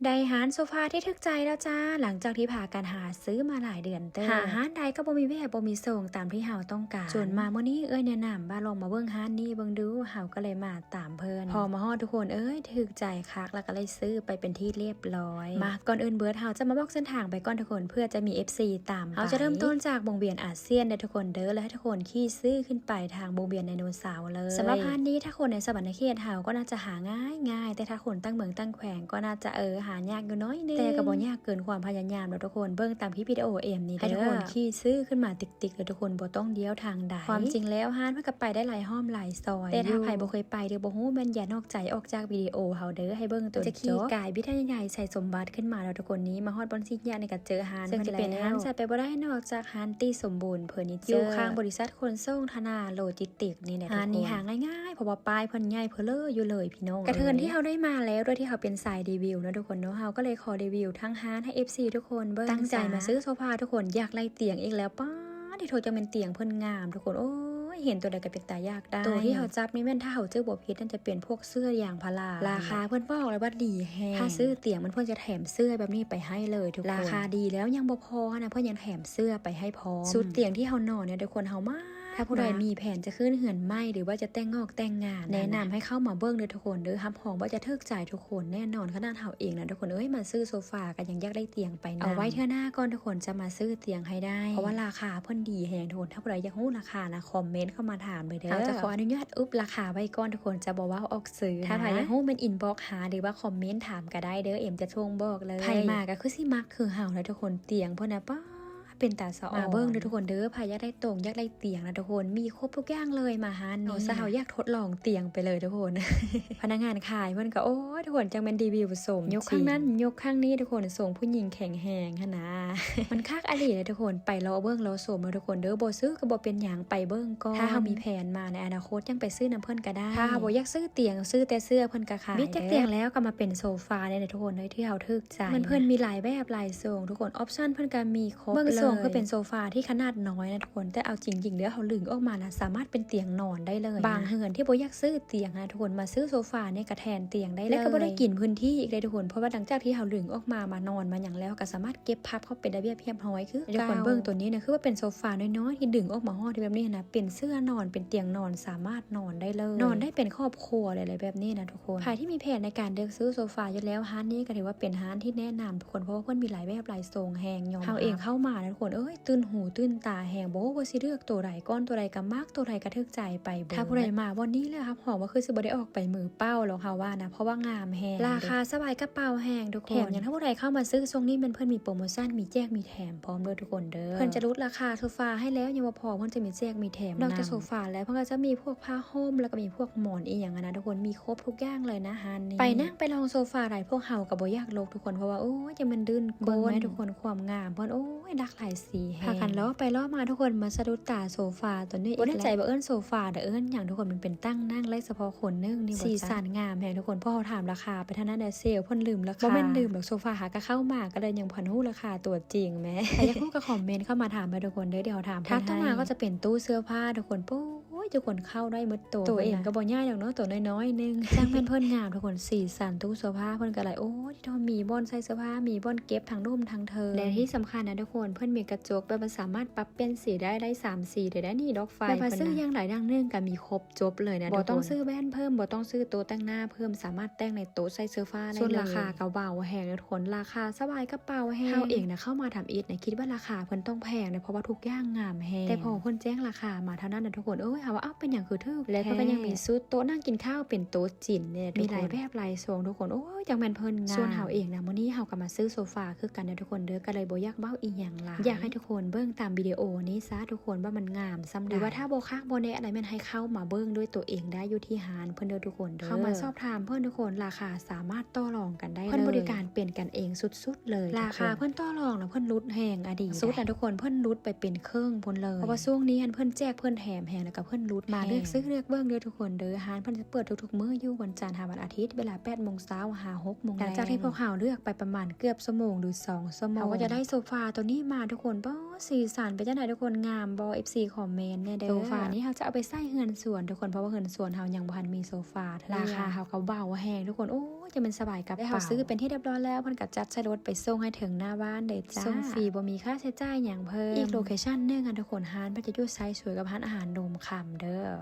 ໄດ້ຮ້ານໂຊຟາທີ່ຖືກໃຈແລ້ວຈ້າ ຫຼັງຈາກທີ່ພາກັນຫາຊື້ມາຫຼາຍເດືອນເຕີບ. ຫາຮ້ານໃດກໍບໍ່ມີແບບ ບໍ່ມີຊົງຕາມທີ່ເຮົາຕ້ອງການ ຈົນມາມື້ນີ້ເອື້ອຍແນະນຳວ່າລອງມາເບິ່ງຮ້ານນີ້ເບິ່ງດູ ເຮົາກໍເລີຍມາຕາມເພິ່ນ. ພໍມາຮອດທຸກຄົນເອີຍ ຖືກໃຈຄັກ ແລ້ວກໍເລີຍຊື້ໄປເປັນທີ່ລຽບລ້ອຍ. ມາ ກ່ອນອື່ນເບີດເຮົາຈະມາບອກເສັ້ນທາງໄປກ່ອນທຸກຄົນ ເພື່ອຈະມີເອັຟຊີຕາມໄປ. ເຮົາຈະເລີ່ມຕົ້ນຈາກວົງວຽນອາຊຽນເດີທຸກຄົນເດີ ແລະ ໃຫ້ທຸກຄົນຂີ່ຊື່ຂຶ້ນໄປທາງວົງວຽນໄດໂນເສົາເລີຍ. ສຳລັບຮ້ານນີ້ ຖ້າຄົນໃນສະຫວັນນະເຂດເຮົາກໍໜ້າຈະຫາງ່າຍໆ ແຕ່ຖ້າຄົນຕ່າງເມືອງຕ່າງແຂວງກໍໜ້າຈະ ເອີ ຫາຍາກຢູ່ໜ້ອຍໜຶ່ງ ແຕ່ກໍບໍ່ຍາກເກີນຄວາມພະຍາຍາມດອກທຸກຄົນ. ເບິ່ງຕາມຄລິບວິດີໂອເອັມນີ້ເດີ ໃຫ້ທຸກຄົນຂີ່ຊື່ຂຶ້ນມາຕິກໆເລີຍທຸກຄົນ ບໍ່ຕ້ອງລ້ຽວທາງໃດ. ຄວາມຈິງແລ້ວຮ້ານເພິ່ນກໍໄປໄດ້ຫຼາຍຮ່ອມຫຼາຍຊອຍ ແຕ່ຖ້າໃຜບໍ່ເຄີຍໄປ ຫຼື ບໍ່ຮູ້ແມ່ນຢ່ານອກໃຈອອກຈາກວິດີໂອເຮົາເດີ ໃຫ້ເບິ່ງຕົນ ຈະຂີ່ກາຍບິດທາງໃຫຍ່ໄຊສົມບັດຂຶ້ນມາແລ້ວທຸກຄົນນີ້ ມາຮອດບ່ອນສີ່ແຍກນີ້ກໍເຈີຮ້ານ ເຊິ່ງຈະເປັນຮ້ານໃສ່ໄປບໍ່ໄດ້ນອກຈາກຮ້ານຕິສົມບູນເຟີນີເຈີ ຢູ່ຂ້າງບໍລິສັດຂົນສົ່ງທະນາໂລຈິສຕິກນີ້ແຫຼະທຸກຄົນ. ຮ້ານນີ້ຫາງ່າຍໆ ເພາະວ່າປ້າຍເພິ່ນໃຫຍ່ເພີເລີຢູ່ເລີຍພີ່ນ້ອງ. ກະເທີນທີ່ເຮົາໄດ້ມາແລ້ວ ໂດຍທີ່ເຮົາເປັນສາຍຣີວິວເນາະທຸກຄົນເນາະ ເຮົາກໍເລີຍຂໍຣີວິວທັງຮ້ານໃຫ້ເອັຟຊີທຸກຄົນເບິ່ງ. ຕັ້ງໃຈມາຊື້ໂຊຟາທຸກຄົນ ຢາກໄດ້ຕຽງອີກແລ້ວ ປ້າດ ໂທ້ ຈັ່ງແມ່ນຕຽງເພິ່ນງາມທຸກຄົນ ໂອ້ຍ ເຫັນໂຕໃດກໍເປັນຕາຢາກໄດ້. ໂຕທີ່ເຮົາຈັບນີ້ແມ່ນ ຖ້າເຮົາຈື່ບໍ່ຜິດ ໜ້າຈະເປັນພວກເສື່ອຢາງພາລາ. ລາຄາເພິ່ນບອກເລີຍວ່າດີແຮງ ຖ້າຊື້ຕຽງມັນ ເພິ່ນຈະແຖມເສື່ອໃຫ້ແບບນີ້ໄປໃຫ້ເລີຍທຸກຄົນ. ລາຄາດີແລ້ວຍັງບໍ່ພໍຫັ້ນນະ ເພິ່ນຍັງແຖມເສື່ອໄປໃຫ້ພ້ອມ. ຊຸດຕຽງທີ່ເຮົານອນເນຍທຸກຄົນ ເຮົາມັກ ຖ້າຜູ້ໃດມີແຜນຈະຂຶ້ນເຮືອນໃໝ່ ຫຼືວ່າຈະແຕ່ງງອກແຕ່ງງານ ແນະນຳໃຫ້ເຂົ້າມາເບິ່ງເດີທຸກຄົນເດີ ຮັບຮອງວ່າຈະຖືກໃຈທຸກຄົນແນ່ນອນ. ຂະໜາດເຮົາເອງນະທຸກຄົນເອີຍ ມາຊື້ໂຊຟາກໍຍັງຢາກໄດ້ຕຽງໄປນຳ. ເອົາໄວ້ເທື່ອໜ້າກ່ອນທຸກຄົນຈະມາຊື້ຕຽງໃຫ້ໄດ້ ເພາະວ່າລາຄາເພິ່ນດີແຮງທຸກຄົນ. ຖ້າຜູ້ໃດຢາກຮູ້ລາຄານະ ຄອມເມັນເຂົ້າມາຖາມເລີຍເດີ ເຮົາຈະຂໍອະນຸຍາດອຶບລາຄາໄວ້ກ່ອນທຸກຄົນ ຈະບໍ່ເວົ້າອອກຊື່ນະ. ຖ້າໃຜຢາກຮູ້ແມ່ນອິນບັອກຫາ ຫຼືວ່າຄອມເມັນຖາມກໍໄດ້ເດີ ເອັມຈະສົ່ງບອກເລີຍ. ໃຜມາກໍຄືຊິມັກຄືເຮົານະທຸກຄົນ ຕຽງເພິ່ນນະ ປ້າ ເປັນຕາສະອອນ. ມາເບິ່ງເດີທຸກຄົນເດີ ໃຜຢາກໄດ້ຕົງ ຢາກໄດ້ຕຽງນະທຸກຄົນ ມີຄົບທຸກຢ່າງເລີຍມາຮ້ານນີ້. ເອົາຊະ ເຮົາຢາກທົດລອງຕຽງໄປເລີຍທຸກຄົນ. ພະນັກງານຂາຍເພິ່ນກໍ ໂອ້ຍ ທຸກຄົນ ຈັ່ງແມ່ນຣີວິວສົມ ຍົກຄັ້ງນັ້ນ ຍົກຄັ້ງນີ້ທຸກຄົນ ຊົງຜູ້ຍິງແຂງແຮງຫັ້ນນະ. ມັນຄັກອີ່ຫຼີເດ້ທຸກຄົນ ໄປເລາະເບິ່ງເລາະຊົມເດີທຸກຄົນເດີ ບໍ່ຊື້ກໍບໍ່ເປັນຫຍັງ ໄປເບິ່ງກ່ອນ. ຖ້າເຮົາມີແຜນມາໃນອະນາຄົດ ຈັ່ງໄປຊື້ນຳເພິ່ນກໍໄດ້. ຖ້າເຮົາບໍ່ຢາກຊື້ຕຽງ ຊື້ແຕ່ເສື່ອ ເພິ່ນກໍຂາຍ. ບິດຈາກຕຽງແລ້ວກໍມາເປັນໂຊຟານີ້ແຫຼະທຸກຄົນເອີຍ ທີ່ເຮົາຖືກ ໃຈ ມັນເພິ່ນມີຫຼາຍແບບຫຼາຍຊົງທຸກຄົນ ອອບຊັນເພິ່ນກໍມີຄົບເລີຍ. ເບິ່ງຊົງຄືເປັນໂຊຟາທີ່ຂະໜາດນ້ອຍນະທຸກຄົນ ແຕ່ເອົາຈິງໆເດີ ເຮົາດຶງອອກມານະ ສາມາດເປັນຕຽງນອນໄດ້ເລີຍ. ບາງເຮືອນທີ່ບໍ່ຢາກຊື້ຕຽງນະທຸກຄົນ ມາຊື້ໂຊຟານີ້ກໍແທນຕຽງໄດ້ເລີຍ ແລ້ວກໍບໍ່ໄດ້ກິນພື້ນທີ່ອີກເດ້ທຸກຄົນ ເພາະວ່າຫຼັງຈາກທີ່ເຮົາດຶງອອກມາ ມານອນມາຫຍັງແລ້ວ ກໍສາມາດເກັບພັບເຂົ້າເປັນລະບຽບຮຽບຮ້ອຍຄືເກົ່າ. ທຸກຄົນເບິ່ງໂຕນີ້ນະ ຄືວ່າເປັນໂຊຟານ້ອຍໆ ທີ່ດຶງອອກມາຮອດແບບນີ້ນະ ເປັນເສື່ອນອນ ເປັນຕຽງນອນ ສາມາດນອນໄດ້ເລີຍ ນອນໄດ້ເປັນຄອບຄົວເລີຍແຫຼະແບບນີ້ນະທຸກ ຄົນ. ໃຜທີ່ມີແຜນໃນການເລືອກຊື້ໂຊຟາຢູ່ແລ້ວ ຮ້ານນີ້ກໍຖືວ່າເປັນຮ້ານທີ່ແນະນຳທຸກຄົນ ເພາະວ່າເພິ່ນມີຫຼາຍແບບຫຼາຍຊົງແຮງ. ຍອມຮັບ ເຮົາເອງເຂົ້າມານະທຸກຄົນເອີຍ ຕື່ນຫູຕື່ນຕາແຮງ ບໍ່ຮູ້ວ່າຊິເລືອກໂຕໃດກ່ອນ ໂຕໃດກໍມັກ ໂຕໃດກໍຖືກໃຈໄປເບິດ. ຖ້າຜູ້ໃດມາບ່ອນນີ້ແລ້ວ ຮັບຮອງວ່າຄືຊິບໍ່ໄດ້ອອກໄປມືເປົ່າດອກ ເຮົາວ່ານະ ເພາະວ່າງາມແຮງ ລາຄາສະບາຍກະເປົາແຮງທຸກຄົນ. ແຖມຍັງ ຖ້າຜູ້ໃດເຂົ້າມາຊື້ຊ່ວງນີ້ ແມ່ນເພິ່ນມີໂປຣໂມຊັນ ມີແຈກມີແຖມພ້ອມເດີທຸກຄົນເດີ. ເພິ່ນຈະຫຼຸດລາຄາໂຊຟາໃຫ້ແລ້ວ ຍັງບໍ່ພໍ ເພິ່ນຈະມີແຈກມີແຖມນຳ. ນອກຈາກໂຊຟາແລ້ວ ເພິ່ນກໍຈະມີພວກຜ້າຫົ່ມ ແລ້ວກໍມີພວກໝອນອີ່ຫຍັງຫັ້ນນະທຸກຄົນ ມີ ຄົບທຸກຢ່າງເລີຍນະຮ້ານນີ້. ໄປນັ່ງໄປລອງໂຊຟາໃດ ພວກເຮົາກໍບໍ່ຢາກລຸກທຸກຄົນ ເພາະວ່າ ໂອ້ຍ ຈັ່ງແມ່ນລື່ນກົ້ນ ເບິ່ງແມ່ນທຸກຄົນ ຄວາມງາມເພິ່ນ ໂອ້ຍ ຫຼາກຫຼາຍສີແຮງ. ພາກັນເລາະໄປເລາະມາທຸກຄົນ ມາສະດຸດຕາໂຊຟາໂຕນີ້ອີກແລ້ວ. ບໍ່ແນ່ໃຈວ່າເອີ້ນໂຊຟາ ຫຼື ເອີ້ນຫຍັງທຸກຄົນ ມັນເປັນຕັ່ງນັ່ງໄດ້ສະເພາະຄົນໜຶ່ງນີ້. ສີສັນງາມແຮງທຸກຄົນ ພໍເຮົາຖາມລາຄາໄປເທົ່ານັ້ນແຫຼະ ເຊວເພິ່ນລືມລາຄາ. ບໍ່ແມ່ນລືມດອກ ໂຊຟາຫາກໍເຂົ້າມາ ກໍເລີຍຍັງບໍ່ທັນຮູ້ລາຄາຕົວຈິງແມ້. ໃຜຢາກຮູ້ກໍຄອມເມັນເຂົ້າມາຖາມໄປທຸກຄົນເດີ ດຽວເຮົາຖາມ. ຖັດຕໍ່ມາກໍຈະເປັນຕູ້ເສື້ອຜ້າທຸກຄົນ ໂອ້ ໂອ້ຍ ທຸກຄົນເຂົ້າໄດ້ໝົດໂຕ. ໂຕເອງກໍບໍ່ໃຫຍ່ດອກເນາະ ໂຕນ້ອຍໆໜຶ່ງ. ຊ່າງແມ່ນເພິ່ນງາມທຸກຄົນ ສີສັນຕູ້ເສື້ອຜ້າເພິ່ນກໍຫຼາຍ ໂອ້ຍ ໂຕ ມີບ່ອນໃສ່ເສື້ອຜ້າ ມີບ່ອນເກັບທັງລຸ່ມທັງເທິງ ແລະທີ່ສຳຄັນນະທຸກຄົນ ເພິ່ນມີກະຈົກແບບວ່າສາມາດປັບປ່ຽນສີໄດ້ ໄດ້ສາມສີເລີຍນະນີ້ ດອກໄຟ ແບບວ່າຊື້ຢ່າງໃດຢ່າງໜຶ່ງກໍມີຄົບຈົບເລີຍນະ ບໍ່ຕ້ອງຊື້ແວ່ນເພີ່ມ ບໍ່ຕ້ອງຊື້ໂຕະແຕ່ງໜ້າເພີ່ມ ສາມາດແຕ່ງໃນໂຕະໃສ່ໂຊຟາໄດ້ເລີຍ. ສ່ວນລາຄາກໍເບົາແຮງທຸກຄົນ ລາຄາສະບາຍກະເປົາແຮງ. ເຮົາເອງນະເຂົ້າມາທຳອິດນະ ຄິດວ່າລາຄາເພິ່ນຕ້ອງແພງເດ້ ເພາະວ່າທຸກຢ່າງງາມແຮງ ແຕ່ພໍເພິ່ນແຈ້ງລາຄາມາເທົ່ານັ້ນນະທຸກຄົນເອີຍ ເຮົາວ່າ ອ້າວ ເປັນຫຍັງຄືຖືກ ແລ້ວເພິ່ນກໍຍັງມີຊຸດໂຕະນັ່ງກິນເຂົ້າເປັນໂຕະຈີນນີ້ ມີຫຼາຍແບບຫຼາຍຊົງທຸກຄົນ ໂອ້ຍ ຈັ່ງແມ່ນເພິ່ນງາມ. ສ່ວນເຮົາເອງນະ ມື້ນີ້ເຮົາກໍມາຊື້ໂຊຟາຄືກັນນະທຸກຄົນເດີ ກໍເລີຍບໍ່ຢາກເວົ້າອີ່ຫຍັງຫຼາຍ ຢາກໃຫ້ທຸກຄົນເບິ່ງຕາມວິດີໂອນີ້ຊະທຸກຄົນ ວ່າມັນງາມສ່ຳໃດ ຫຼືວ່າຖ້າບໍ່ຄັກບໍ່ແນ່ໃດ ແມ່ນໃຫ້ເຂົ້າມາເບິ່ງດ້ວຍໂຕເອງໄດ້ຢູ່ທີ່ຮ້ານເພິ່ນເດີທຸກຄົນເດີ ເຂົ້າມາສອບຖາມເພິ່ນທຸກຄົນ ລາຄາສາມາດຕໍ່ລອງກັນໄດ້ເລີຍ ເພິ່ນບໍລິການເປັນກັນເອງສຸດໆເລີຍ. ລາຄາເພິ່ນຕໍ່ລອງນະ ເພິ່ນຫຼຸດແຮງອະດີ ສຸດນະທຸກຄົນ ເພິ່ນຫຼຸດໄປເປັນເຄິ່ງພຸ້ນເລີຍ ເພາະວ່າຊ່ວງນີ້ຫັ້ນເພິ່ນແຈກເພິ່ນແຖມແຮງ ແລ້ວກໍເພິ່ນຫຼຸດມາ ເລືອກຊື້ເລືອກເບິ່ງເດີທຸກຄົນເດີ ຮ້ານເພິ່ນຈະເປີດທຸກໆມື້ຢູ່ ວັນຈັນຫາວັນອາທິດ ເວລາແປດໂມງເຊົ້າຫາຫົກໂມງແລງ. ຫຼັງຈາກທີ່ພວກເຮົາເລືອກໄປປະມານເກືອບຊົ່ວໂມງ ຫຼື ສອງຊົ່ວໂມງ ເຮົາກໍຈະໄດ້ໂຊຟາໂຕນີ້ມາທຸກຄົນ ປ້າ ສີສັນເປັນຈັ່ງໃດທຸກຄົນ ງາມບໍ່ ເອັຟຊີຄອມເມັນແນ່ເດີ. ໂຊຟານີ້ເຮົາຈະເອົາໄປໃສ່ເຮືອນສວນທຸກຄົນ ເພາະວ່າເຮືອນສວນເຮົາຍັງບໍ່ທັນມີໂຊຟາເທື່ອ ລາຄາເຮົາກໍເບົາແຮງທຸກຄົນ ໂອ້ຍ ຈະແມ່ນສະບາຍກະເປົາ. ໄດ້ເຮົາຊື້ເປັນທີ່ຮຽບຮ້ອຍແລ້ວ ເພິ່ນກໍຈັດໃສ່ລົດໄປສົ່ງໃຫ້ເຖິງໜ້າບ້ານເລີຍຈ້າ. ສົ່ງຟຣີ ບໍ່ມີຄ່າໃຊ້ຈ່າຍຫຍັງເພີ່ມ. ອີກໂລເຄຊັນໜຶ່ງ ອັນທຸກຄົນ ຮ້ານເພິ່ນຈະຢູ່ຊ້າຍສວຍກັບຮ້ານອາຫານດົມຄຳເດີ້.